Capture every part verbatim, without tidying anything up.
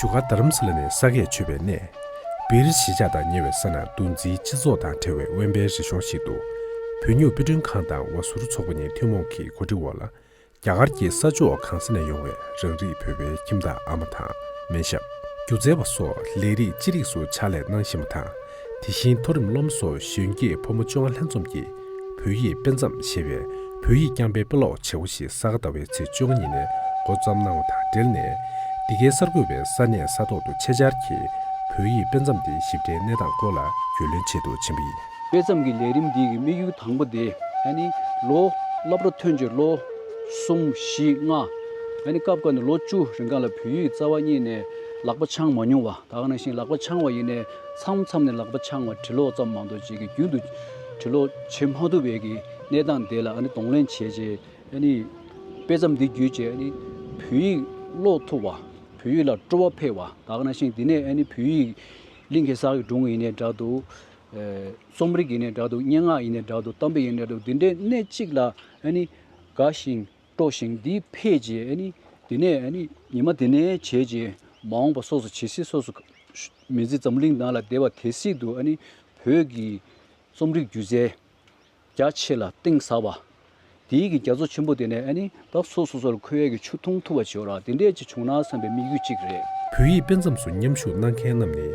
རྒྱུ་སྐར་རྡ་རམ་ས་ལ་ནི་ས་ཁད་ཆོད་པའི་གནས། སྦིར་གཞིས་ཆགས་དང་ཉེ་བའི་ས་ན་འདུ་འཛིའི་སྤྱི་ཚོགས་དང་བྲལ་བའི་དབེན་པའི་རི་གཤོང་ཞིག་ཏུ། བོད་སྨྱུག་དཔེ་སྐྲུན་ཁང་དང་ཝ་ཟུར་ཚོགས་པ་གཉིས་ཐུན་མོང་གི་གོ་སྒྲིག་འོག་ལ། རྒྱ་གར་གྱི་ས་ཕྱོགས་གང་ས་ནས་ཡོང་བའི་རང་རིགས་བོད་པའི་ཁྱིམ་བདག་ཨ་མ་དང་སྨན་ཞབས། སྒྱུ་རྩལ་བ་སོགས་ལས་རིགས་ཅི་རིགས་སུ་ཕྱག་ལས་གནང་བཞིན་པ་དང་། དེ་བཞིན་མཐོ་རིམ་སློབ་མ་སོགས་གཞོན་སྐྱེས་ཕོ་མོ་བཅོ་ལྔ་ལྷན་འཛོམས་ཀྱིས་བོད་ཡིག་དཔེ་མཚམས་ཞེས་པའི་བོད་ཡིག་རྐྱང་པའི་དཔེ་ཀློག་བྱེད་སྒོ་ཞིག་ས་ག་ཟླ་བའི་ཚེས་བཅོ་ལྔ་ཉིན་ནས་འགོ་བརྩམས་གནང་བ་དང་འབྲེལ་ནས། འདི་གའི་གསར་འགོད་པས་ས་གནས་ས་ཐོག་ཏུ་ཆེད་བཅར་གྱིས་བོད་ཡིག་དཔེ་མཚམས་དེའི་ཞིབ་ཕྲའི་གནས་སྟངས་སྐོར་ལ་རྒྱུས་ལོན་ཆེད་དུ་ཕྱིན་པ་ཡིན། དཔེ་མཚམས་ཀྱི་ལས་རིམ་འདི་གི་དམིགས་ཡུལ་དང་པོ་དེ་ཨ་ནི་ལོ་སློབ་གྲྭ་ཐོན་རྗེས་ལོ་གསུམ་བཞི་ལྔ་ཨ་ནི་སྐབས་འགའ་ནས་ལོ་བཅུ་རིང་གང་ལ་བོད་ཡིག་རྩ་བ་ཉིད་ནས་ལག་པ་འཆང་མ་མྱོང་བ། ད་ག་ནང་བཞིན་ལག་པ་འཆང་བ་ཡིན་ནའི་མཚམས་མཚམས་ནས་ལག་པ་འཆང་བ་འབྲི་ཀློག་ཙམ་མ་གཏོགས་ཅིག་གི་རྒྱུན་དུ་འབྲི་ཀློག་བྱེད་མ་ཐུབ་པའི་གི་གནས་སྟངས་དེ་ལ་ཨ་ནི་གདོང་ལེན་བྱས་རྗེས་ཨ་ནི་དཔེ་མཚམས་འདི་བརྒྱུད་རྗེས་ཨ་ནི་བོད་ཡིག་ཀློག་ཐུབ་པ། བོད་ཡིག་ལ་སྤྲོ་བ་འཕེལ་བ། ད་ག་ནང་བཞིན་འདི་ནས་ཨ་ནི་བོད་ཡིག་གླིང་གེ་སར་གྱི་སྒྲུང་ཡིན་ནའི་འདྲ་འདུག་ཨེ་རྩོམ་རིག་ཡིན་ནའི་འདྲ་འདུག་སྙན་ངག་ཡིན་ནའི་འདྲ་འདུག་གཏམ་དཔེ་ཡིན་ནའི་འདྲ་འདུག་འདི་འདྲའི་གནས་གཅིག་ལ་ཨ་ནི་དགའ་ཞིང་། སྤྲོ་ཞིང་འདི་འཕེལ་རྗེས་ཨ་ནི་འདི་ནས་ཨ་ནི་ཉི་མ་འདི་ནས་བྱས་རྗེས་མ་འོངས་པ་སོ་སོ་ཇི་སྲིད་སོ་སོ་མི་ཚེ་འཛམ་གླིང་ནང་ལ་བསྡད་པ་དེ་སྲིད་དུ་ཨ་ནི་བོད་ཀྱི་རྩོམ་རིག་སྒྱུ་རྩལ་རྒྱ་ཆེ་ལ་གཏིང་ཟབ་པ། དེའི་གི་རྒྱ་མཚོ་ཆེན་པོ་དེ་ནས་ཨ་ནི་ད་སོ་སོ་སོ་ལ་མཁོ་བའི་གི་ཆུ་འཐུང་ཐུབ་པ་བྱེད་རོགས་དེ་འདྲས་ཅིག་བྱུང་ན་བསམ་པའི་དམིགས་ཡུལ་གཅིག་རེད། བོད་ཡིག་དཔེ་མཚམས་སུ་མཉམ་ཞུགས་གནང་མཁན་རྣམས་ནི་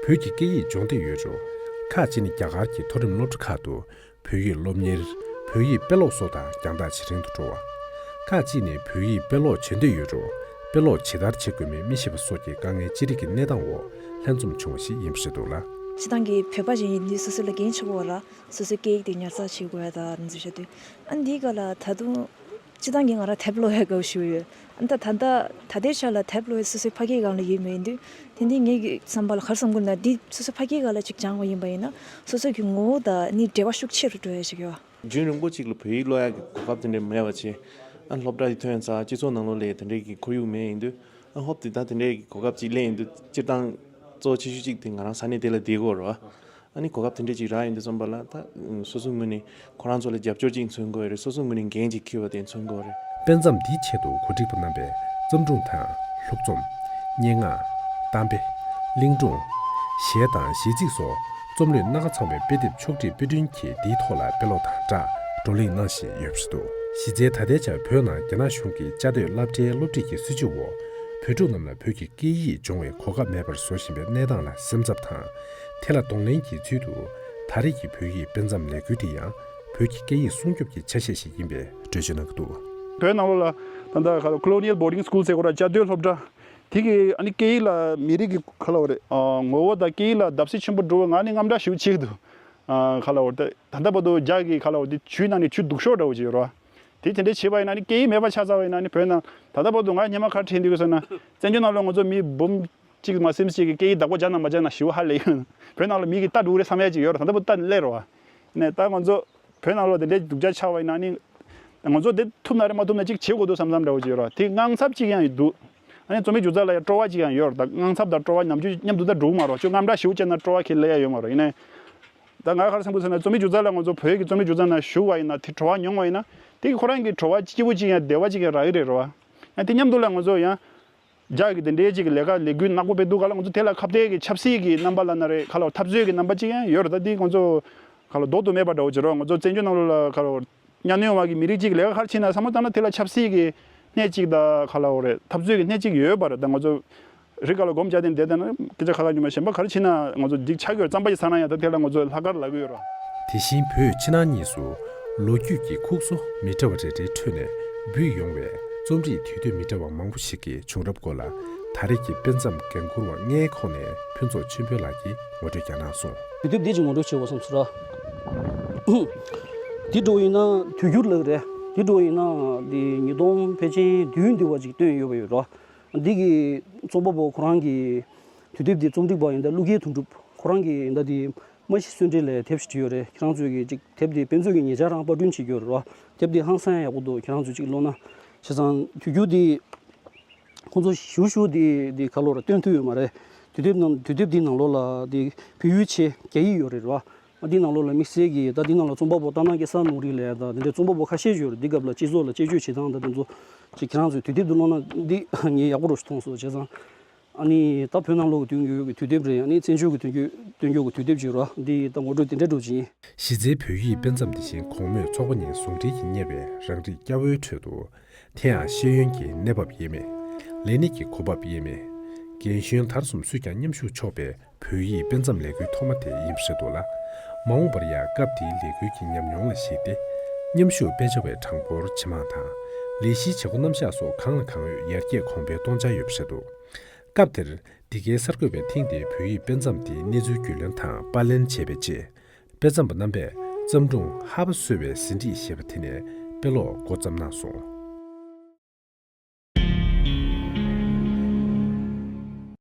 བོད་ཀྱི་སྐད་ཡིག་སྦྱོང་འདོད་ཡོད་རུང་ཁག་ཅིག་ནི་རྒྱ་གར་གྱི་མཐོ་རིམ་སློབ་གྲྭ་ཁག་ཏུ། བོད་ཡིག་སློབ་གཉེར། བོད་ཡིག་དཔེ་ཀློག་སོགས་དང་རྒྱང་ཐག་ཇེ་རིང་དུ་འགྲོ་བ། ཁག་ཅིག་ནི་བོད་ཡིག་དཔེ་ཀློག་བྱེད་འདོད་ཡོད་རུང་དཔེ་ཀློག་ཇི་ལྟར་བྱེད་དགོས་མིན་མི་ཤེས་པ་སོགས་ཀྱི་དཀའ་ངལ་ཅི་རིགས་ཀྱི་གནས་སྟངས་འོག་ལྷན་འཛོམས་བྱུང་བ་ཞིག་ཡིན་པ་རེད་འདུག་ལ། སྤྱིར་བཏང་གི་བོད་པ་ཞིག་ཡིན་དུས་སོ་སོ་ལ་འགན་ཆེ་བོ་ར་སོ་སོའི་སྐད་ཡིག་དེ་ཉར་ཚགས་བྱེད་དགོས་ཡ་ད་འཛུལ་བྱ་དུས་ཨ་འདིའི་སྐབས་ལ་ད་དུང་། སྤྱིར་བཏང་གི་ང་རང་དེབ་ཀློག་ཡག་དགའ་བོ་ཞིག་ཡོད། ཨ་ད་ད་ད་ད་ལྟའི་ཆ་ལ་དེབ་ཀློག་ཡག་སོ་སོའི་ཕ་གིའི་སྒང་ལ་ཡོད་མེད་ཡིན་དུས། དེ་འདི་ངེད་ཀྱི་བསམ་པ་ལ་ག་རེ་བསམ་གྱི་འདུག་ན་འདི་སོ་སོའི་ཕ་གིའི་སྒང་ལ་ཅིག་སྦྱངས་པ་ཡིན་པ་ཡིན་ན་སོ་སོ་གི་ངོ་བོ་དང་ནི་འབྲེལ་བ་ཤུགས་ཆེ་རུ་འགྲོ་ཡག་ཞིག་ཡོད། རྒྱུན་རིང་པོ་ཅིག་ལ་བོད་ཡིག་ཀློག་ཡག་གི་གོ་སྐབས་དེ་འདྲ་མེད་པ་བྱས། ཨ་སློབ་གྲྭ་ཡི་ཐོན་ཚར་སྤྱི་ཚོགས་ནང་ལོགས་ལ་དེ་འདྲའི་གི་ཁོར་ཡུག་མེད་ཡིན་དུས། ཨ་ཧོབ་དེ་ད་དེ་འདྲའི་གི་གོ་སྐབས་ཅིག་སླེབས་ཡིན་དུས་སྤྱིར་བཏང་གཙོ་ཆེ་ཤོས་ཅིག་དེ་ང་རང་ས་གནས་དེ་ལ་བསྡད་ཀྱི་ཡོད་རེད་བ། ཨ་ནི་གོ་སྐབས་དེ་འདྲ་ཅིག་རག་ཡོང་དུས་ཙམ་པ་ལ་ད་སོ་སོའི་ངོས་ནས་ཁོ་རང་ཚོ་ལ་རྒྱབ་སྐྱོར་ཅིག་མཚོན་དགོས་རེད། སོ་སོའི་ངོས་ནས་འགན་ཅིག་འཁྱེར་བ་དེ་མཚོན་དགོས་རེད། དཔེ་མཚམས་འདིའི་ཆེད་དུ་གོ་སྒྲིག་པ་རྣམ་པས་བརྩམས་སྒྲུང་དང་ལྷུག་རྩོམ། སྙན་ངག་གཏམ་དཔེ། གླེང་སྒྲུང་། གཞས་དང་གཞས་ཚིག་སོགས་རྩོམ་ལུས་སྣ་ཁ་ཚང་བའི་དཔེ་དེབ་ཕྱོགས་སྒྲིག་དཔེ་སྐྲུན་གྱིས་འདིའི་ཐོག་ལ་དཔེ་ཀློག་དང་སྦྲགས་བགྲོ་གླེང་གནང་བཞིན་ཡོད་པ་རེད་འདུག་གཞི་རྩའི་ད་ལྟའི་ཆར་བོད་ནང་རྒྱ་ནག་གཞུང་གི་བཅའ་སྡོད་སློབ་གྲྭའི་སློབ་ཁྲིད་ཀྱི་སྲིད་བྱུས་འོག་བོད་ཕྲུག་རྣམས་ལ་བོད་ཀྱི་སྐད་ཡིག་སྦྱོང་བའི་གོ་སྐབས་མེད་པར་བཟོ་བཞིན་པའི་གནས་སྟངས་ལ་སེམས་འཚབ་དང་། དེ་ལ་གདོང་ལེན་གྱི་ཚུལ་དུ། ད་རེས་ཀྱི་བོད་ཡིག་དཔེ་མཚམས་ལས་འགུལ་དེ་ཡང་བོད་ཀྱི་སྐད་ཡིག་སྲུང་སྐྱོབ་ཀྱི་ཆ་ཤས་ཤིག་ཡིན་པའི་འགྲེལ་བརྗོད་གནང་གི་འདུག་བོད་ནང་ལོགས་ལ་ད་ལྟ་ག་ལ་Colonial Boarding School ཟེར་གོ་ར་བཅའ་སྡོད་སློབ་གྲྭ་དེ་གི་ཨ་ནི་སྐད་ཡིག་ལ་མི་རིགས་ཀྱི་ག་ལ་བ་རེད་ཨ་ངོ་བོ་དང་སྐད་ཡིག་ལ་བརྡབ་གསིག་ཆེན་པོ་འགྲོ་བའི་ངང་ནས་དངངས་སྐྲག་ཞེ་པོ་ཅིག་འདུག་ཨ་ག་ལ་བ་རེད་ད་ལྟ་བར་དུ་རྒྱ་གི་ག་ལ་བ་རེད་ཆུའི་ནང་ནས་ཆུ་སྡུག་ཤོས་འདྲ་བོ་ཅིག་ཡོད་ར་དེ་དེ་འདྲའི་བྱས་པ་ཡིན་ན་ནི་སྐད་ཡིག་མེད་པ་ཆགས་ཚར་བ་ཡིན་ན་ནི་བོད་ནང་ད་ལྟ་བར་དུ་ང་སྙེ་མ་ག་རེ་དྲན་འདུག་ཟེར་ན་བཙན་བྱོལ་ནང་ལོགས་ང་ཚོ་མི་འབུམ་གཅིག་མ་ཟིན་གཅིག་གིས་སྐད་ཡིག་བདག་པོ་རྒྱག་ན་མ་རྒྱག་ན་ཞེ་པོ་ཧ་ལས་ཡོད། བོད་ནང་ལ་མི་གིས་ལྟ་འགྲོ་གི་རེད་བསམ་ཡ་ཅིག་ཡོད་རེད། ད་ལྟ་བར་དུ་ལྟ་སླེབས་རེད་བ། ནས་ད་ང་ཚོ་བོད་ནང་ལོགས་དེ་འདྲའི་སྡུག་ཅག་ཆགས་པ་ཡིན་ན་ནི། ང་ཚོ་དེ་ཐུབ་ན་རེད་མ་ཐུབ་ན་ཅིག་བྱེད་དགོས་འདུག་བསམ་བསམ་འདྲ་བོ་ཅིག་ཡོད་རེད་བ། དེ་དངངས་འཚབ་ཅིག་ཡང་འདུག་ཨ་ནི་རྩོམ་རིག་སྒྱུ་རྩལ་ལ་ཡང་སྤྲོ་བ་ཅིག་ཡང་ཡོད་རེད། ད་དངངས་འཚབ་དང་སྤྲོ་བ་ཉམ་ཆུང་མཉམ་དུ་ད་འགྲོ་གི་མ་རེད་བ། ཅོ་དངངས་སྐྲག་ཞེ་པོ་བྱས་ན་སྤྲོ་བ་ཁྱེར་སླེབས་ཡ་ཡོད་མ་རེད། ཡིན་ནའི། ད་ང་ག་རེ་བསམ་གི་ཟེར་ན་རྩོམ་རིག་སྒྱུ་རྩལ་ལ་ང་ཚོ་བོད་ཀྱི་རྩོམ་རིག་སྒྱུ་རྩལ་ནང་ཞུགས་པ་ཡིན་ན་དེ་ཁོ་རང་གི་བྲོ་བ་སྐྱིད་པོ་ཅིག་ཡང་བདེ་བ་ཅིག་ཡང་རག་གི་རེད་རེད་བ། ཡང་དེ་མཉམ་དུ་ལ་ང་ཚོ་ཡང་། རྒྱ་གི་དེ་འདྲའི་ཅིག་གི་ལས་ཀ་ལས་འགུལ་ནག་པོ་སྤེལ་འདུག་ག་ལ་ང་ཚོ་དེ་ལ་ཁ་གཏད་ཀྱི་ཆབ་སྲིད་ཀྱི་རྣམ་པ་ལ་ན་རེ་ཁ་ལ་འཐབ་རྩོད་ཀྱི་རྣམ་པ་ཅིག་ཡང་ཡོད་རེད། ད་དེ་ང་ཚོ་ཁ་ལ་ལྡོག་ཏུ་མེད་པ་འདྲ་བོ་བྱེད་རོགས། ང་ཚོ་བཙན་བྱོལ་ནང་ལོགས་ལ་ཁ་ལ་གཉའ་གནོན་བ་གི་མི་རིགས་ཅིག་ལས་ཀ་ག་རེ་བྱེད་ན་བསམ་བློ་བཏང་ན་དེ་ལ་ཆབ་སྲིད་ཀྱི་སྣེ་གཅིག་དང་ཁ་ལ་འོ་རེད་འཐབ་རྩོད་ཀྱི་སྣེ་གཅིག་ཡོད་པ་རེད། ད་ང་ཚོ་རི་ཁ་ལ་སྒོམ་རྒྱག་དེ་བསྡད་ད་ན་སྐད་ཆ་ཁ་ཁ་ཉུང་མ་གཞན་པ་ག་རེ་བྱེད་ན་ང་ཚོ་འགྲིག་ཆགས་ཀྱི་ཡོད། རྩམ་པ་ཞིག་ཟ་ན་ཡང་ད་དེ་ལ་ང་ཚོ་ལྷག་དཀར་ལབ་ཀྱི་ཡོད་རོགས། དེ་བཞིན་བོད་ཕྱི་ནང་གཉིས་སུ་ལོ་རྒྱུས་ཀྱི་ཁུག་སོ་མི་འདྲ་བ་རེ་རེའི་ཁྲོད་ནས་འབུས་ཡོང་བའི་རྩོམ་རིག་དུས་དེབ་མི་འདྲ་བ་མང་པོ་ཞིག་གི་བྱུང་རབས་སྐོར་ལ་ད་རེས་ཀྱི་དཔེ་མཚམས་འགན་འཁུར་བ་ལྔའི་ཁོངས་ནས་ཕུན་ཚོགས་ཆོས་འཕེལ་ལགས་ཀྱིས་ངོ་སྤྲོད་ཀྱང་གནང་སོང་། དུས་དེབ་འདི་ཅིག་ངོ་སྤྲོད་བྱེད་དགོས་བསམ་སོང་ར། འདི་འགྲོ་ཡིན་ན་དུས་འགྱུར་ལགས་རེད། འདི་འགྲོ་ཡིན་ན་འདི་ཉིས་སྟོང་ཕལ་ཆེར་བདུན་འདི་བ་ཅིག་བཏོན་ཡོད་པ་ཡོད་ར། འདི་གི་རྩོམ་པ་པོ་ཁོ་རང་གི་དུས་དེབ་འདི་རྩོམ་སྒྲིག་པ་ཡིན་ད་ཀླུ་རྒྱལ་དོན་གྲུབ་ཁོ་རང་གི་ཡིན་ད་འདི། མ་གཞི་གསོལ་འདྲེན་ལས་དེབ་ཞིག་བྲིས་ཡོད་རེད། ཁྱེད་རང་ཚོས་ཀྱི་ཅིག་དེབ་དེ་དཔེ་མཛོད་ཀྱི་ཉེ་ཆར་རང་པར་སྐྲུན་བྱེད་ཀྱི་ཡོད་རེད་བ། དེབ་དེ་ཧང་སང་ཡག་པོ་འདུག་ཁྱེད་རང་ཚོས་ཅིག་ཀློག་ན། བྱས་ཙང་དུས་འགྱུར་འདི་ཁོང་ཚོ་ཞུ་ཞུ་འདི་འདི་ག་ལོ་ར་སྟོན་ཐུབ་ཡོད་མ་རེད། དུས་དེབ་ནང་དུས་དེབ་འདི་ནང་ལོགས་ལ་འདི་བོད་ཡིག་ཆེ་རྒྱ་ཡིག་ཡོད་རེད་བ། འདི་ནང་ལོགས་ལ་དམིགས་བསལ་གྱི་ད་འདི་ནང་ལ་རྩོམ་པ་པོ་རྟ་ནག་སྐལ་བཟང་ནོར་བུ་ལགས་དང་འདི་འདྲའི་རྩོམ་པ་པོ་ཁ་ཤས་ཡོད་རེད། འདི་སྐབས་ལ་སྤྱི་ཚོགས་ལ་དཔྱད་བརྗོད་བྱེད་སྟངས་དང་འདི་ཚོ་ཅིག་ཁྱེད་རང་ཚོས་དུས་དེབ་འདི་ཀློག་ན་འདི་ངས་ཡག་པོ་རུ་མཐོང་སོང་། བྱས་ཙང་། ཨ་ནི་ད་བོད་ནང་ལོགས་ཀྱི་དོན་གྱི་དུས་དེབ་རེད། ཨ་ནི་བཙན་བྱོལ་གྱི་དོན་གྱི་དོན་གྱི་དུས་དེབ་ཅིག་རེད། འདི་ད་ངོ་སྤྲོད་དེ་འདྲ་འགྲོ་ཅིང་། གཞི་རྩའི་བོད་ཡིག་དཔེ་མཚམས་དེ་བཞིན་གོང་སྨོས་ཚོགས་པ་གཉིས་ཟུང་འབྲེལ་གྱིས་གཉེར་བའི་རང་རིགས་སྐྱ་བོའི་ཁྲོད་དུ། དེ་ཡང་ཤེས་ཡོན་གྱི་གནས་བབ་དབྱེ་མེད། ལས་གནས་ཀྱི་གོ་བབ་དབྱེ་མེད། རྒན་གཞོན་དར་གསུམ་སུས་ཀྱང་མཉམ་ཞུགས་ཆོག་པའི་བོད་ཡིག་དཔེ་མཚམས་ལས་འགུལ་ཐོག་མ་དེ་ཡིན་པ་རེད་འདུག་ལ། མ་འོངས་པར་ཡང་སྐབས་དེའི་ལས་འགུལ་གྱི་ཉམས་མྱོང་ལ་གཞིགས་ཏེ། མཉམ་ཞུགས་དཔེ་ཆ་བའི་གྲངས་འབོར་ཇེ་མང་དང་། ལས་གཞིའི་བྱེད་སྒོ་རྣམ་གཞག་སོགས་གང་ལ་གང་འོས་ཡར་རྒྱས་གོང་འཕེལ་གཏོང་འཆར་ཡོད་པ་རེད་འདུག། སྐབས་དེར་འདི་གའི་གསར་འགོད་པས་ཐེངས་འདིའི་བོད་ཡིག་དཔེ་མཚམས་དེའི་གནས་ཚུལ་རྒྱུས་ལོན་དང་པར་ལེན་བྱས་པའི་རྗེས། དཔེ་མཚམས་པ་རྣམ་པས་བརྩམས་སྒྲུང་ཧ་བ་སོས་པའི་ཟིན་བྲིས་ཞེས་པ་དེ་ནས་དཔེ་ཀློག་འགོ་བརྩམས་གནང་སོང་།